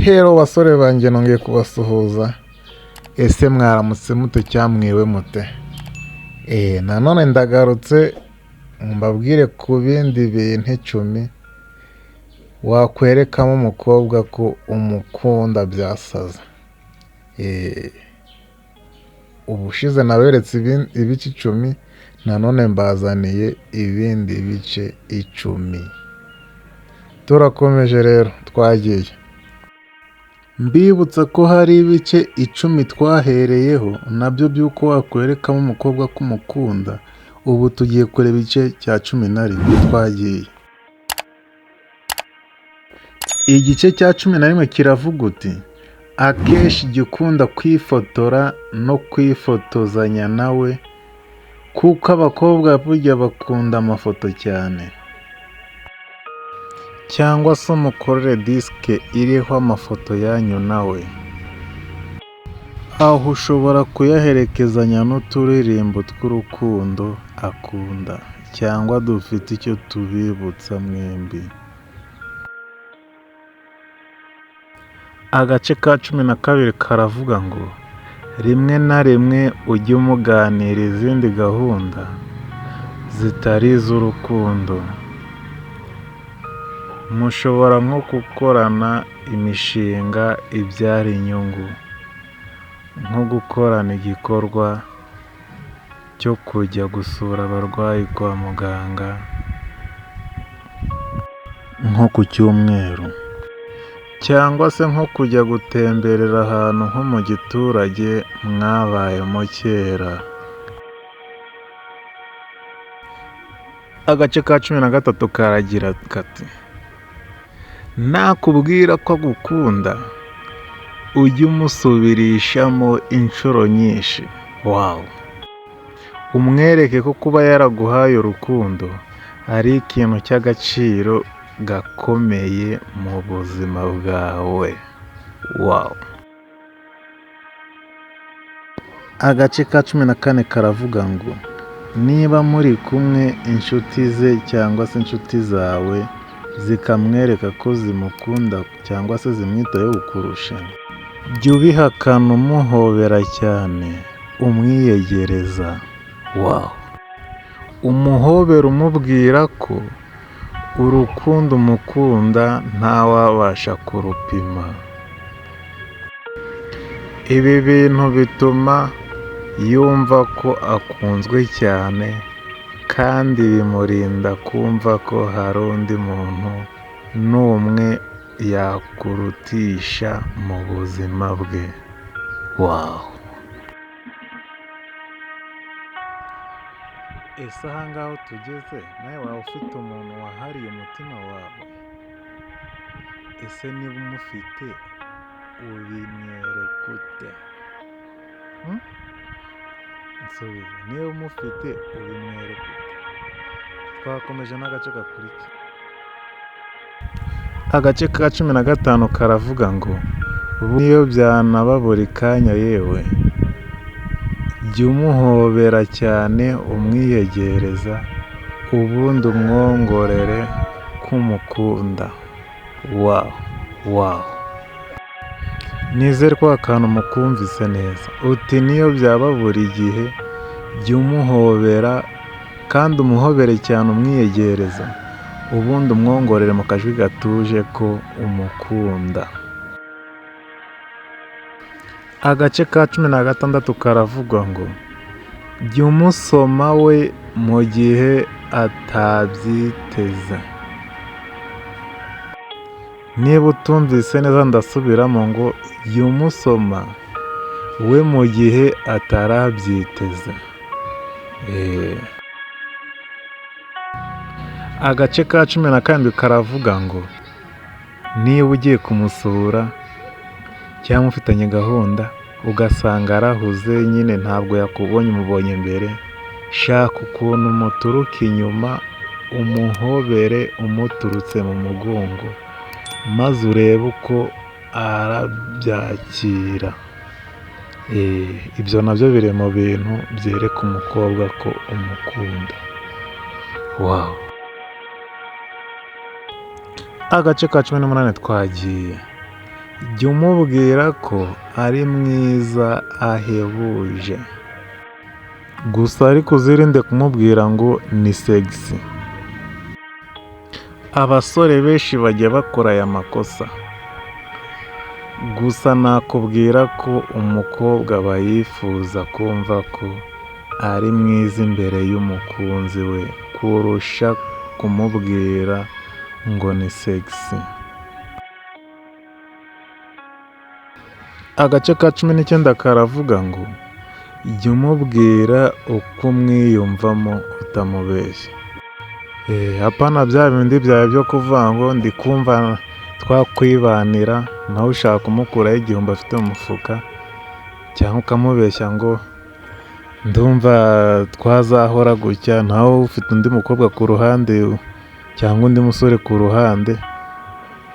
Hello basore banjye, nongeye kubasuhuza. Ese mwaramutse mute cyangwa mwiriwe mute? Nanone ndagarutse mbabwire ku bindi bintu 10 wakwerekamo umukobwa ko umukunda byasaze. Ubushize naberetse ibice 10, nanone mbazaniye ibindi bice 10. Turakomeje rero, twagiye. Mbibutsa ko hari ibice 10 twahereyeho nabyo by'uko wakwerekamo umukobwa ko umukunda, ubu tugiye kureba igice cya 11, twagiye. Igice cya 11 kiravuga uti: "Akenshi jya ukunda kwifotora no kwifotozanya nawe, kuko abakobwa burya bakunda amafoto cyane. Cyangwa se umukorere disike iriho amafoto yanyu nawe. Aho ushobora kuyaherekezanya n'uturirimbo tw'urukundo akunda cyangwa dufite icyo tubibutsa mwembi." Agace ka 12 karavuga ngo: "Rimwe na rimwe ujye umuganira izindi gahunda zitari iz'urukundo. Mushobora nko gukorana imishinga ibyara inyungu, nko gukorana igikorwa cyo kujya gusura abarwayi kwa muganga nko ku cyumweru, cyangwa se nko kujya gutemberera ahantu nko mu giturage mwabayemo kera." Agace ka 13 karagira kati: "Nakubwira ko agukunda ujye umusubirishamo inshuro nyinshi. Wow! Umwereke ko kuba yaraguhaye urukundo ari ikintu cy'agaciro gakomeye mu buzima bwawe. Wow!" Agace ka 14 karavuga ngo: "Niba muri kumwe inshuti ze cyangwa se inshuti zawe zikamwereka ko zimukunda cyangwa se zimwitayeho kukurusha, jya ubihakana umuhobera cyane umwiyegereza. Wow! Umuhobere umubwira ko urukundo umukunda ntawabasha kurupima. Ibi bintu bituma yumva ko akunzwe cyane kandi bimurinda kumva ko hari undi muntu n'umwe yakurutisha mu buzima bwe. Wow! Ese aha ngaha aho tugeze nawe waba ufite umuntu wahariye umutima wawe? Ese niba umufite ubimwereka ute? Nsubiza, niba umufite ubimwereka ute? Twakomeje n'agace gakurikira. Agace ka 15 karavuga ngo: "Niyo byanaba buri kanya yewe, jya umuhobera cyane umwiyegereza, ubundi umwongorere ko umukunda. Wow! Wow! Nizere ko aka kantu mukumvise neza. Uti niyo byaba buri gihe, jya umuhobera kandi umuhobere cyane umwiyegereza, ubundi umwongorere mu kajwi gatuje ko umukunda. Agace ka 16 karavuga ngo: "Jya umusoma we mu gihe atabyiteze." Niba utumvise neza ndasubiramo ngo: jya umusoma we mu gihe atarabyiteze. Agace ka 17 karavuga ngo: "Niba ugiye kumusura cyangwa ufitanye gahunda ugasanga arahuze nyine ntabwo yakubonye umubonye mbere, shaka ukuntu umuturuka inyuma umuhobere umuturutse mu mugongo, maze urebe uko arabyakira. Ibyo nabyo biri mu bintu byereka umukobwa ko umukunda. Wow! Agace ka 18 twagiye. Jya umubwira ko ari mwiza ahebuje. Gusa ariko uzirinde kumubwira ngo ni sexy. Abasore benshi bajya bakora aya makosa. Gusa nakubwira ko umukobwa aba yifuza kumva ko ari mwiza imbere y'umukunzi we kurusha kumubwira ngo ni sexy. Agace ka 19 karavuga ngo jya umubwira uko umwiyumvamo utamubeshya. Apana bya bindi byawe byo kuvuga ngo ndi kumva twakwibanira, nawe ushaka kumukuraho 1000 afite mu mufuka, cyangwa ukamubeshya ngo ndumva twazahora gutya, nawe ufite undi mukobwa ku ruhande cyangwa undi musore ku ruhande.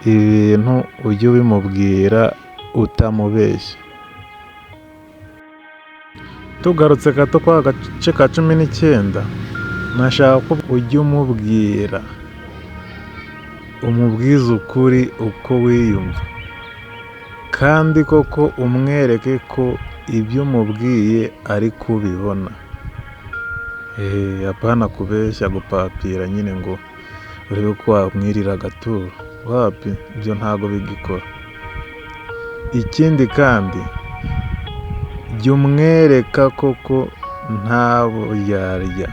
Ibi bintu ujye ubimubwira utamubeshya. Tugarutse gato kwa gace ka 19, nashaka ko ujya umubwira, umubwize ukuri uko wiyumva, kandi koko umwereke ko ibyo umubwiye ari kubibona. Apana kubeshya, gupapira nyine ngo urebe ko wamwirira agaturo, wapi, ibyo ntago bigikora. Ikindi kandi jya umwereka koko nta buryarya,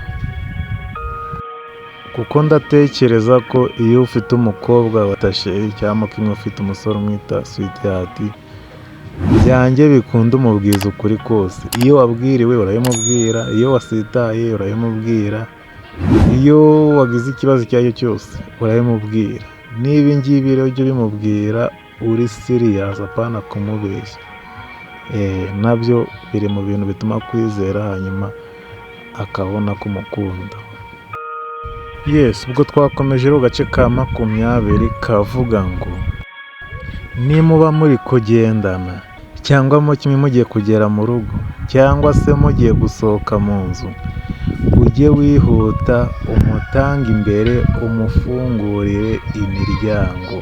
kuko ndatekereza ko iyo ufite umukobwa wa chérie cyangwa kimwe ufite umusore umwita sweetheart, byange bikunda umubwiza ukuri kose. Iyo wabwiriwe urabimubwira, iyo wasitaye urabimubwira, iyo wagize ikibazo icyo ari cyo cyose urabimubwira. N'ibi ngibi rero ujye ubimubwira uri serious, apana kumubeshya. Nabyo biri mu bintu bituma akwizera, hanyuma akabona ko umukunda. Yes, ubwo twakomeje rero gace ka 20 kavuga ngo nimuba muri kugendana cyangwa mo kimwe mugiye kugera mu rugo cyangwa se mugiye gusohoka mu nzu, ujye wihuta umutange imbere umufungurire imiryango.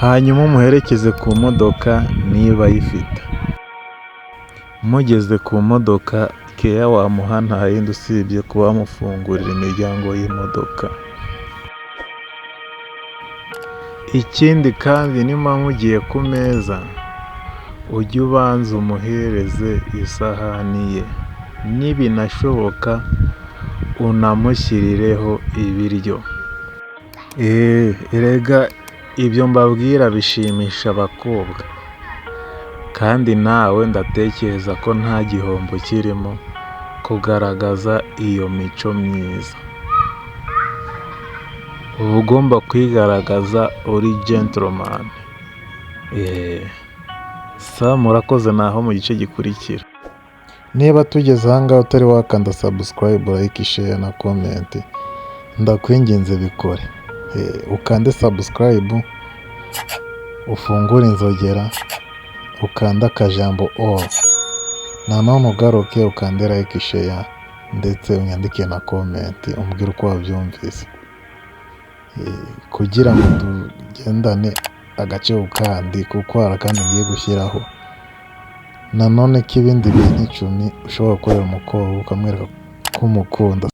Hanyuma umuherekeze ku modoka niba ayifite. Mugeze ku modoka, keya wamuha nta yindi usibye kuba wamufungurira imiryango y'imodoka. Ikindi kandi niba mugiye ku meza, ujye ubanza umuhereze isahani ye, nibinashoboka unamushyirireho ibiryo. Erega ibyo mbabwira bishimisha abakobwa, kandi nawe ndatekereza ko nta gihombo kirimo kugaragaza iyo mico myiza. Uba ugomba kwigaragaza uri gentleman. Sa murakoze, naho mu gice gikurikira. Niba tugeze aha ngaha utari wakanda subscribe, like, share na comment, ndakwinginze bikore. Ukande subscribe, ufungure inzogera, ukande akajambo all, nanone ugaruke ukande like, share ndetse unyandike na comment umbwire uko wabyumvise, kugira ngo tugendane agace ku kandi, kuko hari akandi ngiye gushyiraho nanone k'ibindi bintu 10 ushobora gukorera umukobwa ukamwereka ko umukunda.